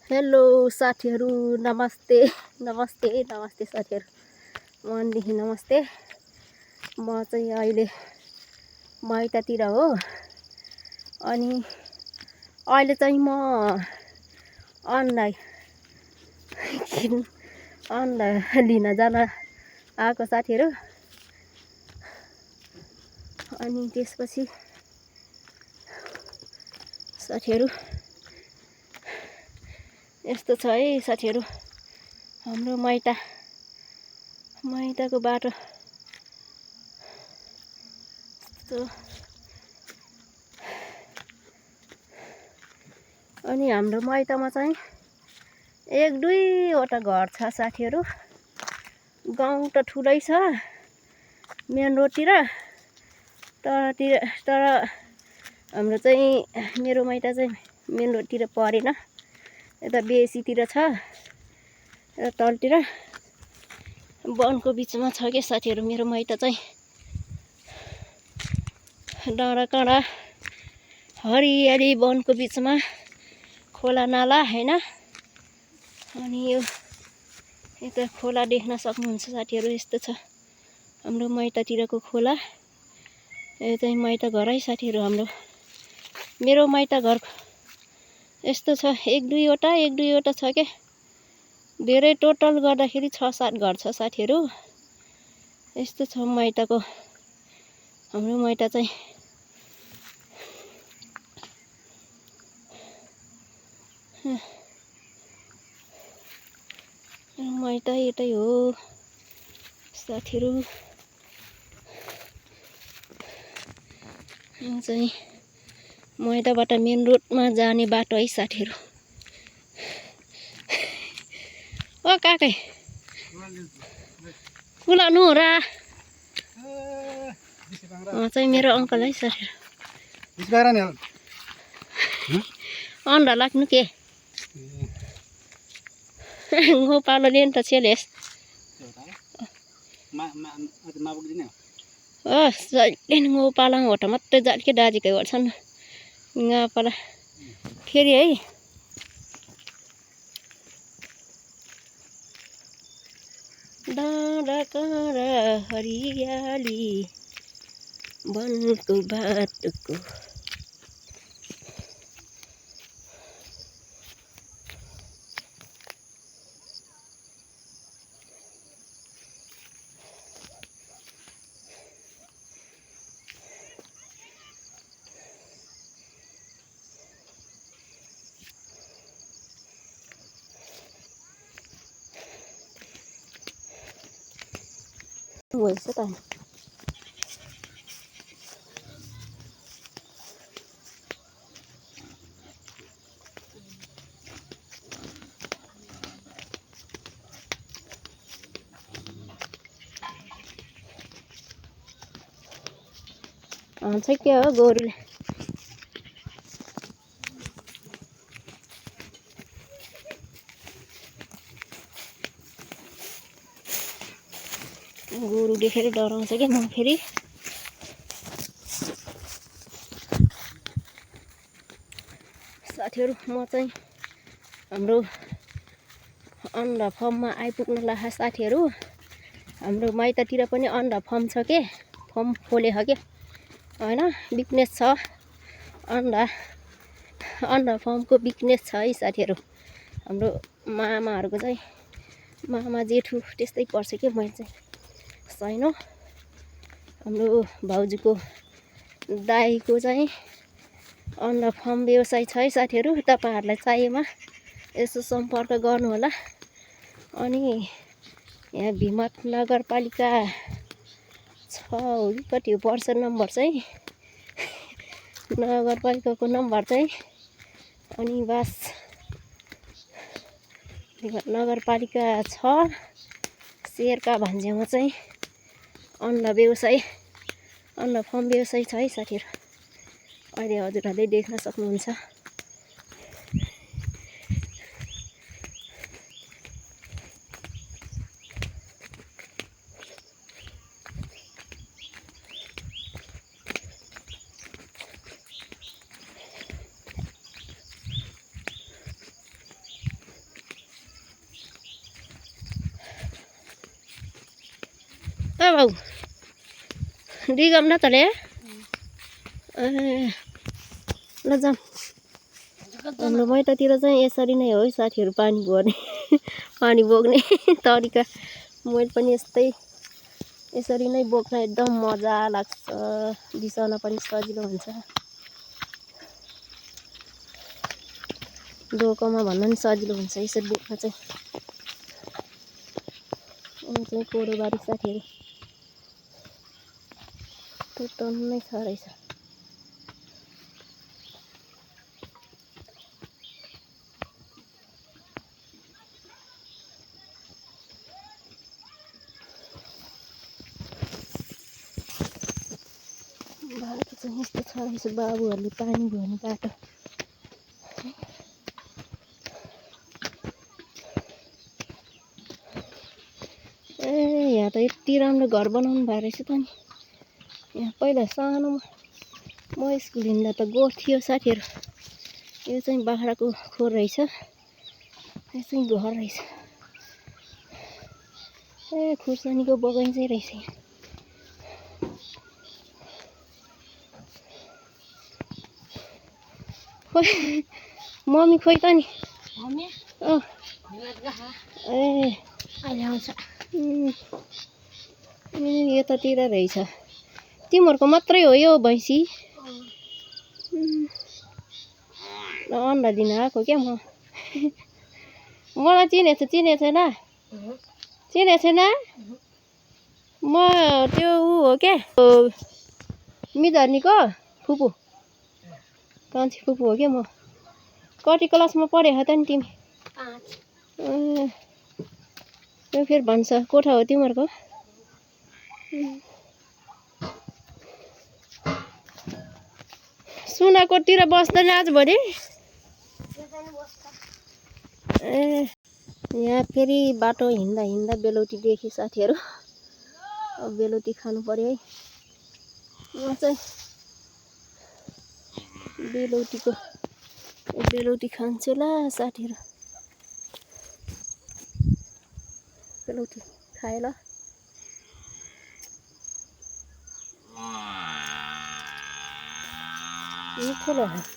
Hello साथीहरू, नमस्ते नमस्ते नमस्ते साथीहरू, मनदेखि नमस्ते। म चाहिँ अहिले माइततिर हो। अनि अहिले चाहिँ म अन्डा लिन जान आएको साथीहरू। अनि त्यसपछि साथीहरू यस्तो छ है साथीहरू, हाम्रो माइतको बाटो अनि हाम्रो माइतमा चाहिँ 1-2वटा घर छ साथीहरू। गाउँ त ठुलै छ मेन रोडतिर, तर हाम्रो चाहिँ मेरो माइत चाहिँ मेन रोडतिर परेन, यता बेसीतिर छ, यता तलतिर वनको बिचमा छ के साथीहरू। मेरो माइत चाहिँ डाँडा काँडा हरियाली वनको बिचमा खोला नाला हैन। अनि यो यता खोला देख्न सक्नुहुन्छ साथीहरू, यस्तो छ हाम्रो माइततिरको खोला। यो चाहिँ माइत घर है साथीहरू हाम्रो। मेरो माइत घर यस्तो छ, 1-2वटा छ के, धेरै टोटल गर्दाखेरि 6-7 घर छ साथीहरू। यस्तो छ माइतको, हाम्रो माइत चाहिँ। माइत यतै हो साथीहरू। चाहिँ माइतबाट मेन रोडमा जाने बाटो है साथीहरू। ओ काकै कुलाउनु हो र? चाहिँ मेरो अङ्कल है साथीहरू। अन्डा लाग्नु के गोपालो लिएन त छेलेस जहिले नि गोपाला होट मात्रै जाडके दाजीकै गर्छन् गापाला फेरि है। डाँडा काँडा हरियाली वनको बाटोको भएछ त। चाहिँ के हो गोरुले गोरु देखेर डराउँछ कि म फेरि। साथीहरू म चाहिँ हाम्रो अन्डा फर्ममा आइपुग्न लाग्यो साथीहरू। हाम्रो माइततिर पनि अन्डा फर्म छ के, फर्म खोलेको के हैन, बिजनेस छ अन्डा फर्मको बिजनेस छ है साथीहरू। हाम्रो मामाहरूको चाहिँ मामा जेठु त्यस्तै पर्छ के, मैले चाहिँ छैन। हाम्रो भाउजूको दाइको चाहिँ अन्डा फर्म व्यवसाय छ है साथीहरू। तपाईँहरूलाई चाहिएमा यसो सम्पर्क गर्नुहोला। अनि यहाँ भिमत नगरपालिका 6 हो कि कति हो पर्छ नम्बर चाहिँ, नगरपालिकाको नम्बर चाहिँ। अनि बास भिमत नगरपालिका 6 शेरका भान्ज्यामा चाहिँ अन्डा फर्म व्यवसाय छ है साथीहरू। अहिले हजुरहरूले देख्न सक्नुहुन्छ। बाउ दिगम न तले ए ल जाम हाम्रो मैतातिर चाहिँ यसरी नै हो है साथीहरू पानी भर्ने पानी बोक्ने तरिका मैले पनि यस्तै यसरी नै बोक्न एकदम मजा लाग्छ बिसाउन पनि सजिलो हुन्छ डोकोमा भन्दा पनि सजिलो हुन्छ यसरी बोक्न चाहिँ कोरोबारी साथीहरू त्यो टन्नै छ रहेछ बाटो चाहिँ यस्तो छ रहेछ बाबुहरूले पानी भर्ने बाटो ए यहाँ त यति राम्रो घर बनाउनु भएको रहेछ त नि यहाँ पहिला सानोमा म स्कुल हिँड्दा त गोठ थियो साथीहरू यो चाहिँ बाख्राको खोर रहेछ यो चाहिँ घर रहेछ ए खुर्सानीको बगैँचा रहेछ खोइ मम्मी खोइ त नि ए आउँछ यतातिर रहेछ तिमीहरूको मात्रै हो यो भैँसी अन्डा दिन आएको क्या मलाई चिनेको छैन चिनेको छैन म त्यो ऊ हो क्या मिधर्नीको फुपू कान्छी फुपू हो क्या म कति क्लासमा पढेको त नि तिमी त्यो फेरि भन्छ कोठा हो तिमीहरूको सुनाकोटतिर बस्दैन आजभोलि ए यहाँ फेरि बाटो हिँड्दा बेलौटी देखेँ साथीहरू अब बेलौटी खानु पर्यो है म चाहिँ बेलौटी खान्छु ल साथीहरू बेलौटी खाए ल मिठो लाग्यो